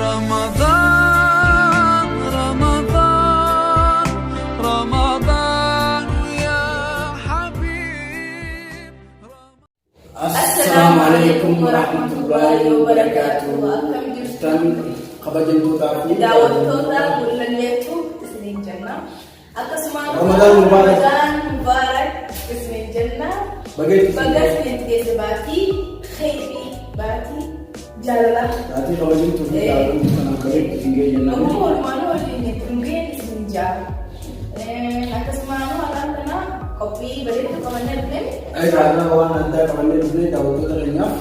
رمضان رمضان رمضان يا حبيب. Assalaamu alaikum warahmatullahi wabarakatuh. Akkam jirtu? Tan kabajamtootaa fi Daawwattoota Gullalleetu isiniin jenna. Akkasuma Ramadaan Mubaarak. Ramadaan Mubaarak isiniin jenna. Baga itti Baga isiniin geesse baatii khayrii, baatii jaalalaa. Baatii kabajamtuu fi daawwattoota kanaaf baga itti isin ga'e jennaan. Ogummaa walumaanuu waliin ittiin ga'een isin jaa. Akkasuma har'aan kana qophii bareedduu qabannee dhufne. Egaa har'a waan addaa qabannee dhufne daawwattoota keenyaaf.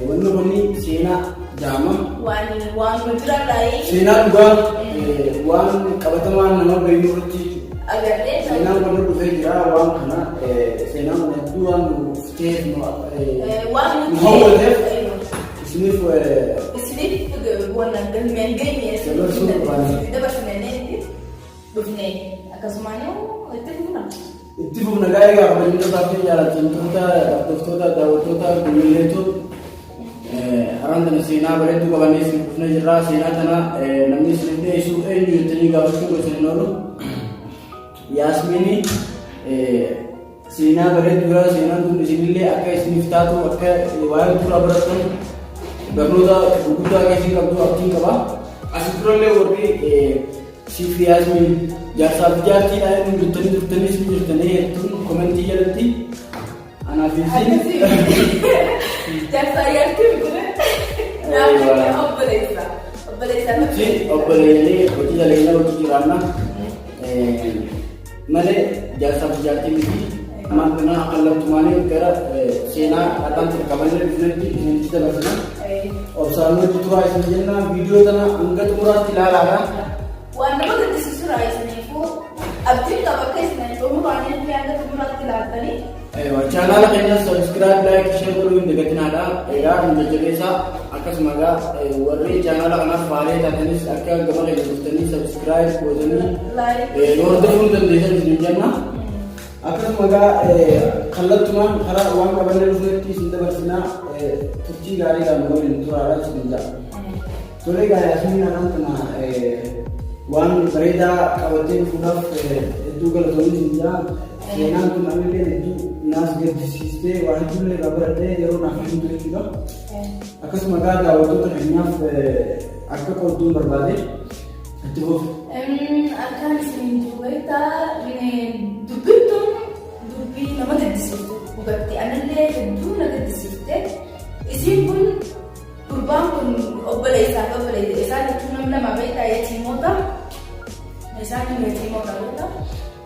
Wanni kun seenaa jaama. Waan waanuma jirarraayii Seenaa dhugaa, waan qabatamaan nama beeknu irratti agarree seenaan kun nu dhufee jira. Waan kana seenaan kun hedduu waan nuuf ta'eef nu waan nu hawwateef isiniif isiniif waan galmeen geenye dabarsuu barbaanne. Dabarsinee dhufne, akkasumaan itti fufna. Itti fufna gaa'ee. Egaa kabajamtootaa fi jaallatamtoota hordoftoota daawwattoota Gullalleetu, har'aan tana seenaa bareedduu qabannee isin dhufnee jirra. Seenaa tana namni isiniif dhiyeessu eenyu jettanii gaafachuu gosa hin oolu. Yaasmiini seenaa bareedduudha. Seenaan tun isinillee akka isiniif taatu, akka waa'ee duraa barattan, barnoota gurguddaa akka isin qabdu abdiin qaba. Asi durallee warri siif Yaasmiin jaarsaaf jaartiidha inni jettanii turtanis ni jirtanii hedduun komentii jalatti anaaf isin. Jaarsaa jaartii miti. Obboleessa. Obboleessa. Nuti obboleeyyanii hojii dalagnaa hojii jiraanna malee jaarsaaf jaartii miti. Ammaan kana kallattumaanii gara seenaa har'aan tana qabannee dhufnetti isinitti dabarsina. Obsaan hojii turaa isin jenna, viidiyoo tana hanga xumuraatti ilaalaadha. Waan nama gaddisiisu raa isiniifuu abdiin qaba akka isin xumuraan hanga xumuraatti ilaaltanii. Chaanaala keenya subscribe, like, share godhuu hin dagatinaadha. Egaa nu jajjabeessaa. Akkasuma egaa warri chaanaala kanaaf faalee taatanis akka gama keenya dhuftanii subscribe gootanii nu hordofuu hin dandeessan isin jenna. Akkasuma egaa kallattumaan karaa waan qabannee dhufnetti isin dabarsinaa, turtii gaariidhaan waliin turaadha isin jedha. Tole, egaa Yaasmiin har'aan tana waan bareedaa qabattee dhufuudhaaf hedduu galatoomii isin jedha. Seenaan kun anillee hedduu naas gaddisiistee, waa hedduullee irraa baradhee yeroo naaf himtu jechuudha. Akkasuma egaa daawwattoota keenyaaf akka qoodduun barbaade itti fufi. Akkaan isin dubbata, dubbiin tun dubbii nama gaddisiiftu dhugatti, anallee hedduu na gaddisiifte. Isiin kun, gurbaan kun obboleessaa fi obboleessa isaan jechuun nam lama beektaa, yatiimoota isaan, yatiimoota beektaa,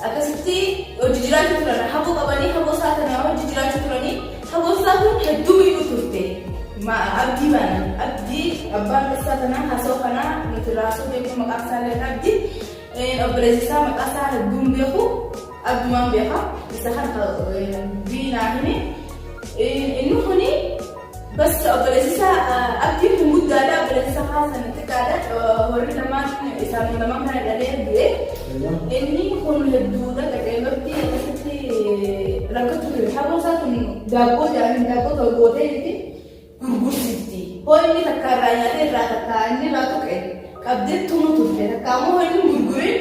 akkasitti hojii jiraachuu turan, haboo qabanii, haboo isaa kanaa hojii jiraachuu turanii, haboo isaa kun hedduu miidhuu turte. Abdii baana, Abdii abbaan isaa kanaa haasoo kanaa nuti raasuu beeknu, maqaan isaa illee Abdii. Obboleessi isaa maqaa isaa hedduun beeku, Abdumaan beeka. Isa kana dubbii naa himi. Inni kuni bas obboleessi isaa Abdiin kun guddaadha, obboleessi isaa haasan xiqqaadha. Warri lamaan isaan lamaan kana dhalee du'e. Inni kun hedduudha qaceellotti akkasitti rakkatu ture. Haboo isaa kun daabboo jedhanii daabboo tolgootee miti gurgursiifti. Hoo inni takka irraa nyaatee irraa takka inni irraa tuqe qabdee tumu turte. Takka ammoo inni gurgurin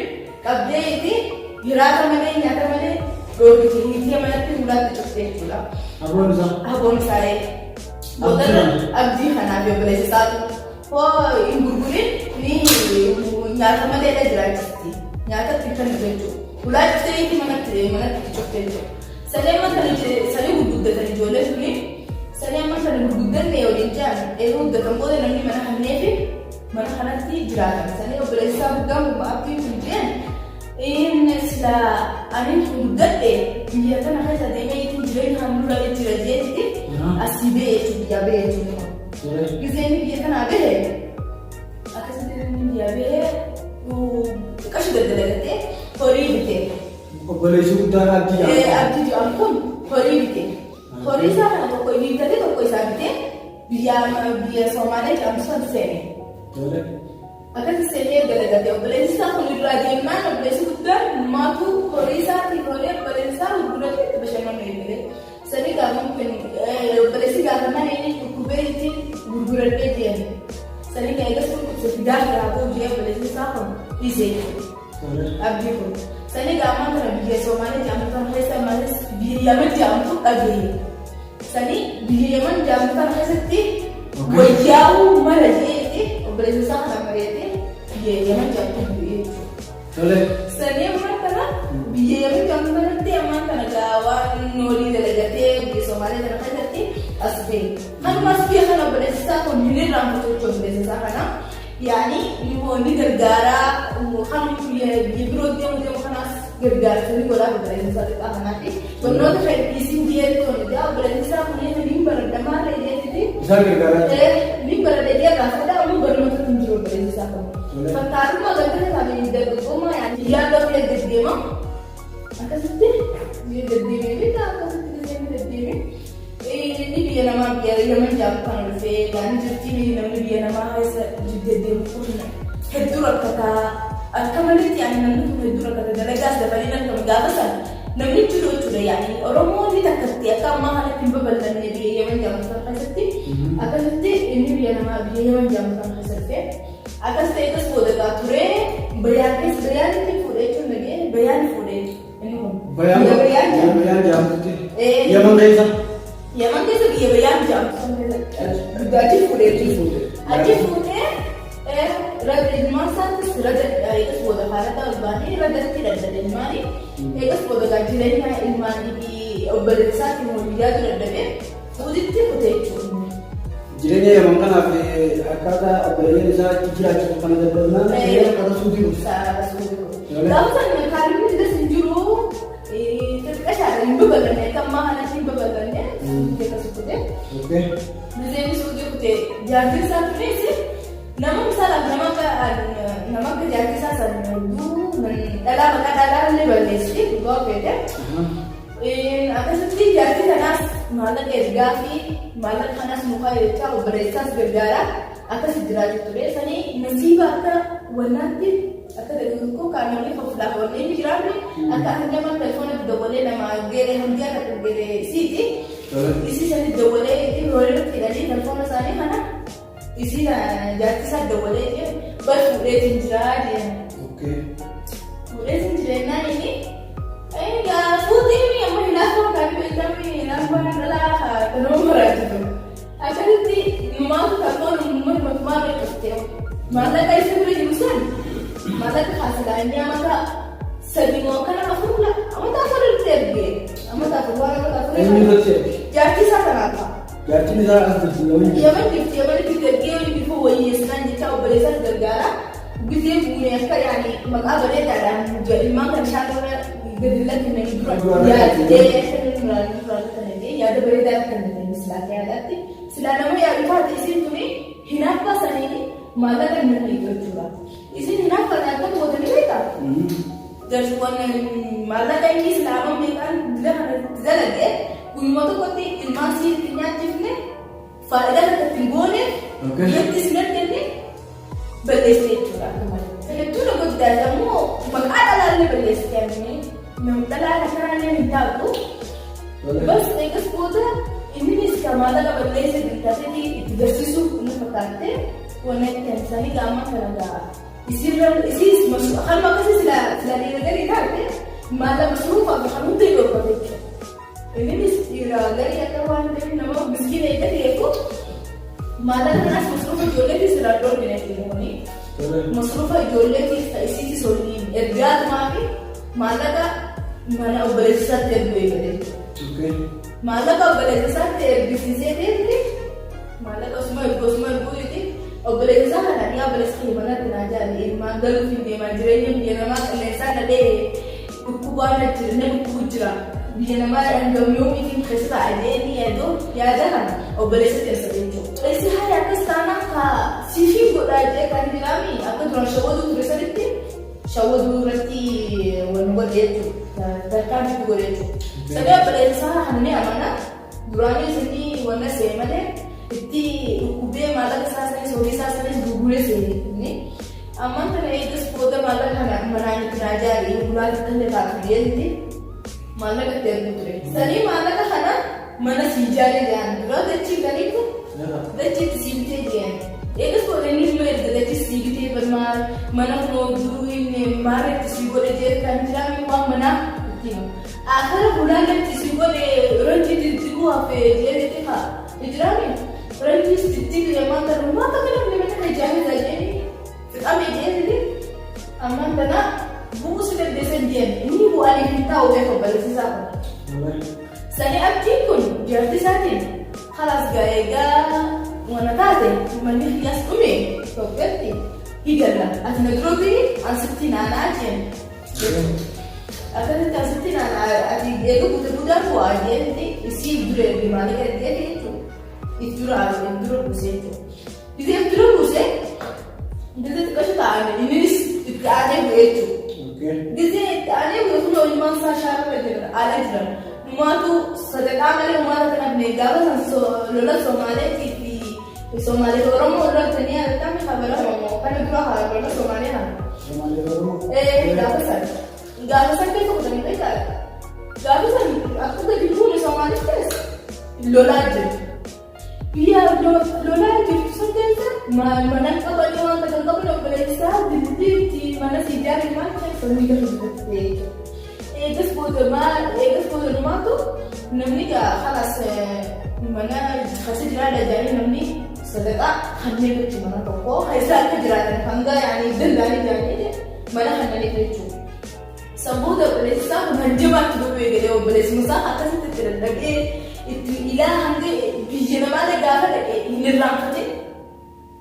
qabdee itti hiraata malee, nyaata malee dhoorgite, hiitee manatti hulaatti cufte jechuudha. Haboon isaa. Haboon isaa boodarra Abdii kanaa fi obboleessa isaatu hoo hin gurgurin ni nyaata maleedha jiraachisti. Nyaata itti kennu jechuudha. Hulaa cuftee hiiti manatti cufte jechuudha. Sanii amma kana sanii gurguddatan ijoollee suni, sanii amma kana gurguddanne waliin jiran, eega guddatan booda namni mana kanneefi mana kanatti jiraatan. Sanii obboleessi isaa guddaan kun Abdiin kun jeen inni sila ani kun guddadhe biyya tana keessa deemee ittiin jireenya kan nurra jira jeetti asii ba'e jechuudha, biyyaa ba'e jechuudha. Gisee inni biyya tanaa bahe, akkasitti inni biyyaa bahe qashi daddalagatee horii bite. Obboleessi guddaan Abdii jedhama. Abdii jedhamu kun horii bite. Horii isaa kana tokko inni bitate, tokko isaa bite, biyya biyya Somaalee jedhamtu san seene. Akkasi seenee dalagate. Obboleessi isaa kun irraa deemnaan, obboleessi guddaan maatu horii isaatiin horii obboleessi isaa gurguratee itti bashannanu eegale. Sanii gaafa kun obboleessi gaafannaan inni dhukkubee ittiin gurguradhee deeme. Sanii kan eegas dhukkubse fidaa fidaa koo jee obboleessi isaa kun dhiisee jechuudha. Abdii kun. Sanii gaamaan kana biyya Somaalee jedhamtu kana keessa malis biyya Yaman jedhamtu dhagaye. Sanii biyya Yaman jedhamtu kana keessatti wayyaa'uu mala jeetti obboleessi isaa kana mari'atee biyya Yaman jedhamtu bu'ee jechuudha. Tole. Sanii ammaan kana biyya Yaman jedhamtu kanatti ammaan kana gaa waan walii dalagatee biyya Somaalee kana keessatti as gahe. Kanumas biyya kana obboleessi isaa kun hin irraanfatu jechuudha obboleessi isaa kana. Yaani ni gargaaraa kan biyya biroo deemu deemu kanaas gargaarsa ni godhaa obboleessi isaa xiqqaa kanaati. Barnoota kan isin biyya toon egaa obboleessi isaa kun ni baradha maal jedheeti. Isaan gargaaraa jiru. Ni baradha jedhee gaafadha ammoo barnoota kun jiru obboleessi isaa kun. Fakkaatummaa galtee isaanii dargaggummaa yaani yaada ofii deddeema. Akkasitti deddeemee beekaa akkasitti deddeemee. Inni biyya namaa biyya Yaman jedhamu kana dhufee gaanii jirti namni biyya namaa keessa deddeemu kun hedduu rakkataa akka malitti yaani namni kun hedduu rakkata dalagaas dafanii nan gaafa sana namni jiru jechuudha yaani Oromoonni takkatti akka ammaa kanatti hin babal'anne biyya Yaman jedhamu kana keessatti akkasitti inni biyya namaa biyya Yaman jedhamu kana keessa dhufee akkas ta'e akkas booda gaa turee bayaan keessa bayaanitti fuudhee jechuun dhagee bayaan fuudhee inni kun Bayaan biyya bayaan jedhamu. Bayaan jedhamtutti. Ee. Yaman keessa. Yaman keessa biyya bayaan jedhamtu san keessa guddaa achi fuudhee jechuudha. Achi fuudhee raga ilmaan isaattis raga eegas booda haadha ol baanee ragatti dadhabe ilmaanii eegas booda gaa jireenya ilmaanii fi obboleessa isaatiin walii yaadu dadhabee fuuzitti kutee jechuudha. Jireenya Yaman kanaaf akkaataa obboleeyyan isaa itti jiraachisu kana dadhabnaan akkaataa suutii kute. Gaafa sana kaalli fidas hin jiru xixiqqashaadha hin babal'anne akka ammaa kanatti hin babal'anne suutii akkas kute. Okay. Mizeenni suutii kute jaartiin isaa tunis nama misaalaaf nama akka nama akka jaartii isaa san hedduu dhalaa maqaa dhalaa illee balleessi dhugaa feete. Akkasitti jaartii tanaas maallaqa ergaa fi maallaqa kanas mukaa jechaa obboleessaas gargaara akkas jiraatu ture. Sanii nasiiba akka wannaatti akka dargaggoo kan namni foflaaf wanneen ni jiraanne akka hangama telefoona dawwalee nama geeree hangaa takka geeree isiiti. Isii sanii dawwalee ittiin walirratti hidhanii telefoona isaanii kana isii jaartii isaa dawwalee bar fuudheetiin jiraa jedhan. Okay. Fuudheetiin jireenyaan inni egaa fuutiin amma hinaaffaa kan beekamni hinaaffaa dhalaa kanuma maraatu. Akkasitti numaatu takkoon mootummaa beekamte maallaqa isa bira jiru san maallaqa kaasilaa inni amata sadi moo kana afur la amata afur irratti ergee amata afur waan amata afur Eenyu irratti erge? Jaartii isaa kanaaf. Jaartiin isaa as jirti Yaman jirti. Yaman jirti Yamanitti ergee bifa wayyeessinaan jecha obboleessaas gargaara. Gisee buune akka yaani maqaa bareedaadhaan ilmaan kan shaakala gadi lakkifnanii dura yaaddee duraan duraan kan yaada bareedaa kan silaa yaadaatti silaa nama yaadu taate isiin tuni hinaaffaa saniin maallaqa hin hiiku jechuudha. Isin hinaaffaa akka gootanii beektaa? Garsuuwwan maallaqa inni islaama meeqaan dila kana dalage guyyuma tokkotti ilmaan sii itti nyaachifne faayidaa takka ittiin goone biyyatti isin arganne balleessite jechuudha akka malee. Hedduu na goddaa ammoo maqaa dhalaallee balleessite ammoo nama dhalaa kanaallee hin taatu. Bas eegas booda inninis ka maallaqa balleesse bittateeti itti garsiisuuf inni fakkaatte wanna itti isaanii gaama kana gaa. Isirra isiis kanuma akkasii sila sila dhiira garii taate maallaqa masruufaa fi kan hunda dhorkate jechuudha. Inninis dhiira garii akka waan ta'eef nama miskiina eega ta'eefu maallaqa kanaas masruufa ijoolleetis irraa dhorkine kuni. Masruufa ijoolleetiif ta'e isiitis waliin ergaatumaa fi maallaqa mana obboleessa isaatti erguu eegale jechuudha. Maallaqa obboleessa isaatti ergisiisee deemte maallaqa osuma ergu osuma erguu obboleessa isaa kana dhiyaa obboleessa kee manatti naa jaali ilmaan galuuf hin deemaa jireenya biyya namaa qilleensaa dhadhee dhukkubaan na jira na dhukkubu jira biyya namaa hangam yoomiitiin keessa ta'a jedhee yaaduu yaada kana obboleessa keessa jechuudha. Obboleessi haala akkas taanaan ka siifii godhaa jedhee kan jiraami akka duraan shawwaduu ture sanitti shawwaduu irratti wal godhe jechuudha. Tarkaanfii godhe jechuudha. Sanii obboleessa isaa kana ni amana duraanii isinii wanna see malee itti dhukkubee maallaqa isaa sanis horii isaa sanis gurguree seene. Ammaan kana eegas booda maallaqa kana manaan itti naa jaali bulaa takka taatu jeetti maallaqa itti ergu ture. Sanii maallaqa kana mana sii jaale jedhan dura dachii galiitu dachiitti sii bitee jedhan. Eegas booda inni Mana kunoo duruu inni maarreetti si godhe jee kan jiraame waan manaa itti hima. Akara hulaalletti si godhe ranjii diddiguu hafe jeetti haa jiraame ranjiis diddigu yammaan tana waan takka namni mata kan jaahila jeeni fixame jeeni ammaan tana bu'uu si dandeessan jeen inni bu'anii hin taa'u beeku obboleessisaa kun. Sani abdiin kun jaartii isaatiin kalaas gaa eegaa wana taate manni kiyyaas dhume Itoophiyaatti higalla ati na dura biri an sitti naanaa jeen. Akkasitti an sitti naanaa ati eega buute budaan bu'aa jeetti isii dura erge maallaqa ergee jechuudha. If dura if dura buuse jechuudha. Gisee if dura buuse gisee xiqqashu ta'an innis itti aanee bu'ee jechuudha. Gisee itti aanee bu'e kun ilmaan isaa shaarra jira ala jiran. Dhumaatu sadaqaa malee uummata kan hafne gaafa san lola Somaaleetii fi Somaalee fi Oromoo loltanii yaadattami habara Oromoo kana dura haa lola Somaalee haa. Somaalee Oromoo. Ee gaafa san gaafa san keessa kutanii beekaa gaafa san akka gadi buune Somaalee keessa lolaa jiru. Biyya lolaa jirtu san keessa mana qabanii waan takka hin qabne obboleessaa diddiitti mana si ijaare maal keessa ni gadi bitatte jechuudha. Eegas booda maal eegas booda numaatu namni gaa kalas mana keessa jiraadha jedhanii namni sadaqaa kanneen jechuudha mana tokko keessa akka jiraatan hanga yaanii danda'anii jedhanii mana kanneen jechuudha. San booda obboleessi isaa kun hanjamaatti godhuu eegalee obboleessi isaa akkasitti itti dadhabee itti ilaa hanga biyya namaallee gaafa dhaqe hin irraanfatin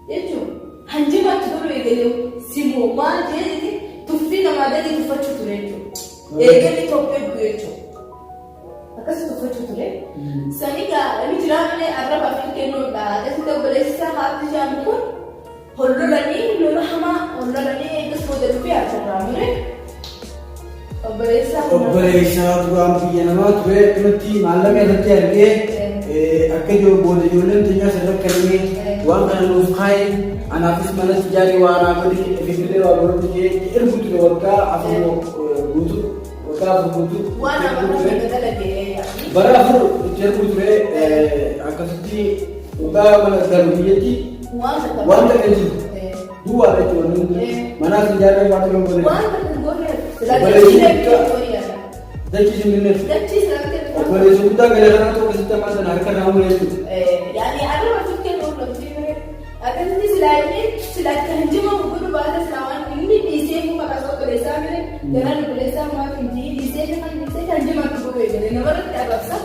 jechuudha. Hanjamaatti godhuu eegalee simoo maal jedhee tuffii namaa gadi tuffachuu ture jechuudha. Eegalli Itoophiyaa bu'e jechuudha. Akkasii tuffachuu ture. Sani gaa inni jiraa malee arraba fi kennuudha. Akkasitti obboleessi isaa haati jaamu kun hollolanii lola hamaa hollolanii eegas booda dhufee harkarraa mure. Obboleessi isaa kun Obboleessa duraan biyya namaa ture akkanatti maallaqa irratti argee akka ijoo booda ijoolleen teenyaas irra kennee waan kana nuuf kaa'e anaafis mana ijaaree waa naa godhi ofiifillee waa godhu jee ergu ture waggaa 4 guutuu waggaa 4 guutuu waan itti ergu nama ture. kana dalage. Bara 4 itti ergu ture akkasitti waggaa mana galu biyyatti Waan takka waan takka hin jiru. Duwwaa jechuudha wanni hundi. Manaas hin ijaarree waan tokko hin godhe. Waan takka hin goone silaa Obboleessi dachii guddaa dachii yaada. dachii sin binneef. Dachii silaa kennu. Obboleessi guddaa galee kanaa tokko sitti ammaa sana harka irraa muree jechuudha. Yaani arraba fikkee hordofti akkasitti silaa inni silaa kan jimamu godhu baate silaa waan inni dhiisee muka kaasa obboleessaa mire garaan obboleessaa maatiin jii dhiisee kan dhiisee kan jimatu godhu eegale namarratti arrabsa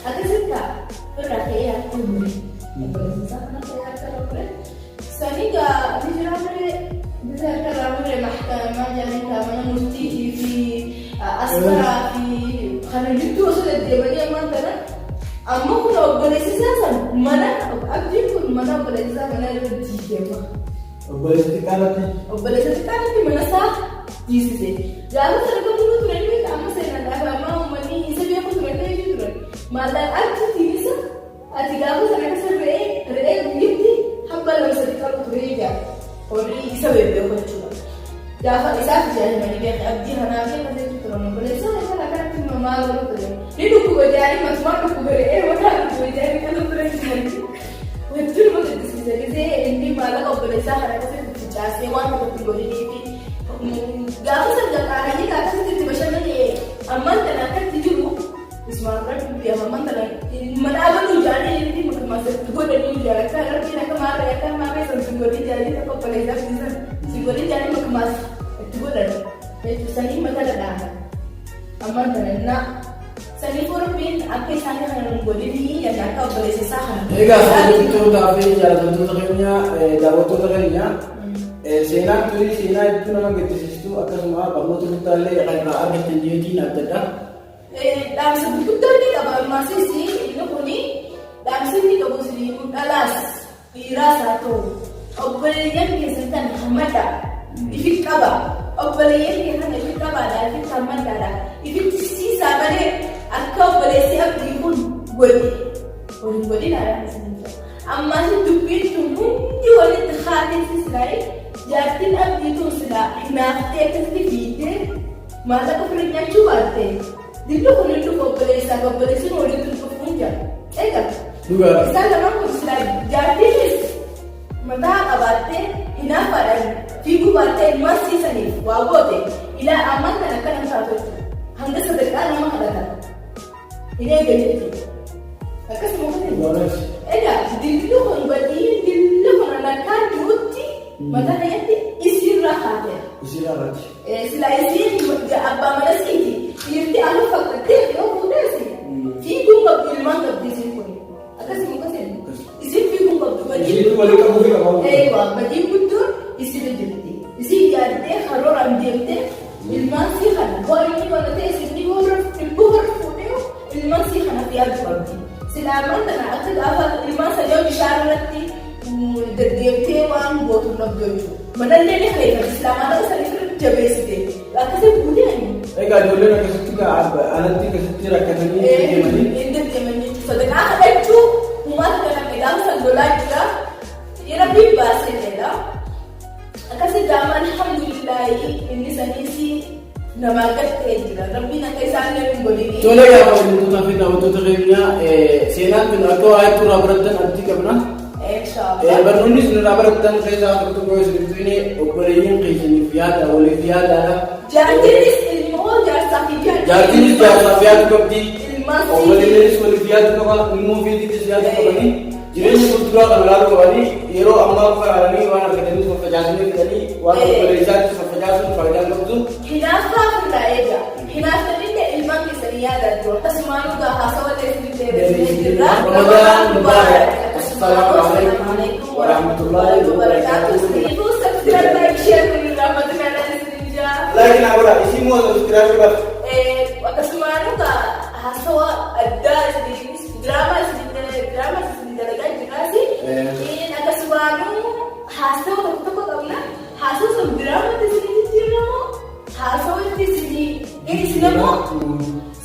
akkasitti ta'a irraa ka'ee harka mure obboleessaa kana ka'ee harka irra mure sanii gaa ni jira mire bisa harka irraa mure mahkamaa jedhanii kaa mana murtiitii fi askaraa fi kana jidduu osoo deddeebanii ammaan tana amma kun obboleessi isaa san mana abdiin kun mana obboleessi isaa mana irra diige amma. Obboleessi xiqqaa irratti. Obboleessa xiqqaa irratti mana isaa diisise. Gaafa sana gammaduu turan ni beekta amma seenaan gaafa amma uummanni isa beeku turan ni beeku turan. Maallaqa achiitiin isa ati gaafa sana keessa re'ee re'ee guyyitti habba lama sadi qabu ture ija horii isa beeku jechuudha. Gaafa isaaf jaallatanii beeku abdii kanaa fi akkasii turan obboleessa isaa akkanatti maal godhu ture. Ni dhukkuba jaanii matumaa dhukkuba re'ee mataa dhukkuba jaanii kan ture jirti. Wajjin nama gaddisiisa gisee inni maallaqa obboleessaa kana akkasitti itti caasee waan tokko itti godhinii fi gaafa san qaqqaaranii akkasitti itti bashannanee ammaan kana akkatti jiru isumaan rabbi biyya ammaan kana madaabaluu jaanii inni makmaasatti godhanii jaan akka rabbiin akka maarree akka maarree san si godhin jaanii akka obboleessaa fi san si godhin jaanii makmaas itti godhan jechuun sanii mata dhadhaa ammaan kana innaa Saniifuu Rabbiin akka isaan kana nun godhinii jenna akka obboleessa isaa kana. Egaa kabajamtootaa fi jaallatamtoota keenya daawwattoota keenya seenaan tuni seenaa hedduu nama gaddisiistu akkasuma barnoota guddaa illee kan irraa argattan jeetiin adda addaa. Dhaamsa gurguddaa inni qaba ammasis inni kuni dhaamsi inni qabu isinii dhalaas Dhiiraas haa ta'u obboleeyyan keessan tan hammadhaa. Ifi qaba. Obboleeyyan kee kana ifi qabaadha, ifitti hammadhaadha. Ifitti siisaa malee akka obboleessi abdii kun godhe waliin godhinaadha isiniin jedha. Ammaas dubbiin tun hundi walitti haateessi silaa jaartiin abdii tun silaa hinaaftee akkasitti fiiddee maallaqa ofirra nyaachuu baatte dilli kun hin dhufu obboleessaaf obboleessin walitti hin dhufu hin jedha. Egaa Dhugaadha. isaan lamaan kun silaa jaartiinis mataa qabaattee Hinaaffaadhaan fiiguu baattee ilmaan siisaniif waa goote ilaa ammaan kana akkana taatu jechuudha. Hanga sadarkaa nama kadhatan hin eegan jechuudha. Akkasuma godhe. Egaa dilli kun badii dilli kun akkaan jirutti mataa keenyatti isiirraa kaatee. Isiirraa kaate. Sila isiin abbaa mana siiti dhiirti anu fakkattee yoo fuudheesi fiiguun qabdu ilmaan qabdi isiin kun. Akkasuma godhe. Isiin fiiguun qabdu badii. Isiin walii qabuu fi qabamu. Eewa badii guddoon isirra jirti. Isiin yaaddee karooraan deemtee ilmaan sii kana bu'aa inni godhatee isin warra ilmoo warra fuudhee ilmaan sii kanaaf yaadu qabdi. Sila ammaan tana akka gaafa ilmaan sana yoo bishaan irratti deddeemtee waan gootu hin dhabdu jechuudha. Manallee ni kireeffatti sila maallaqa sana irra jabeessite akkasii fuudhee Egaa ijoolleen akkasitti alatti akkasitti rakkatanii deemanii. Hin deddeeman jechuudha. Sadaqaa kadhachuu uummata kana gaafa san lolaa jira. Rabbiin baasee jedha. Akkasii gaafa alhamdulillahi inni saniis namaa gad ta'ee jira. Rabbiin akka isaan hin godhini. Tole gaafa hordoftoota fi daawwattoota keenya seenaan kun akka waa hedduu irraa barattan abdii qabna. Inshaallah. Barnoonni isin irraa barattan keessaa tokko tokko isin tuqne obboleeyyiin keessaniif yaada waliif yaadaadha. Jaartiinis ilmoo jaarsaa fi jaartii. Jaartiinis jaarsaaf yaadu qabdi. Ilmaan sii. Obboleeyyiinis waliif yaadu qaba. Ilmoo ofiitiifis yaadu qabanii. Jireenya fuulduraa kan ilaaluu qabanii yeroo ammaa qofa ilaalanii waan argatanii faffacaasanii fidanii waan obboleessaatti faffacaasuun faayidaa hin qabdu. Hinaaffaa ofirraa eega. Hinaaftanillee ilmaan keessanii yaadaa jiru. Akkasumaan dhugaa haasawa illee deebisnee jirra. Ramadaan Mubaarak. Assalaamu alaikum warahmatullahi wabarakatuh. Subscribe, like, share kun irraanfatinaa isin jaa. Like naa godhaa. Isin immoo subscribe godhaa. Akkasumaan dhugaa haasawa addaa isiniif diraamaa isin diraamaa isin dalagaa jiraasi. Akkasumaan haasawa tokko tokko qabna. Haasawa sun diraamatti isin jijjiiramu. Haasawa itti isin dhiyeessinamu.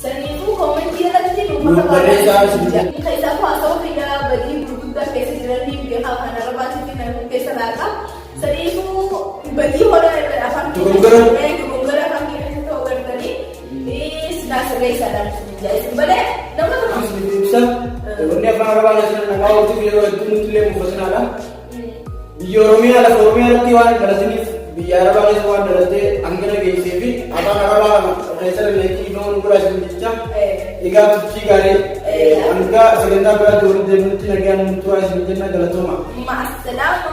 Saniifuu comment irratti Nuuf barreessaa isin. Keessaafu haasawa fayyaa badii gurguddaa keessa jiranii beekaa afaan Arabaatii fi kan keessa laata. Saniifuu badii horaa afaan Dogongora. Dogongora afaan keessa ta'uu gartanii sinaa sirreessaadhaan isin isin malee nama tokko. Ibsa. Wanni afaan Arabaa keessa nagaa ooltuuf yeroo hedduu nuti illee mufatinaadha. Biyya Oromiyaa lafa Oromiyaa irratti waan dhalatiniif biyya Arabaa keessa waan dhalattee hangana geessee fi afaan Arabaa keessa dandeettii ifama nu godhaa isin jecha. Egaa turtii gaarii hanga sagantaa biraatti walitti deebinutti nagaan nu turaa isin jenna galatooma. Ma'asalaama.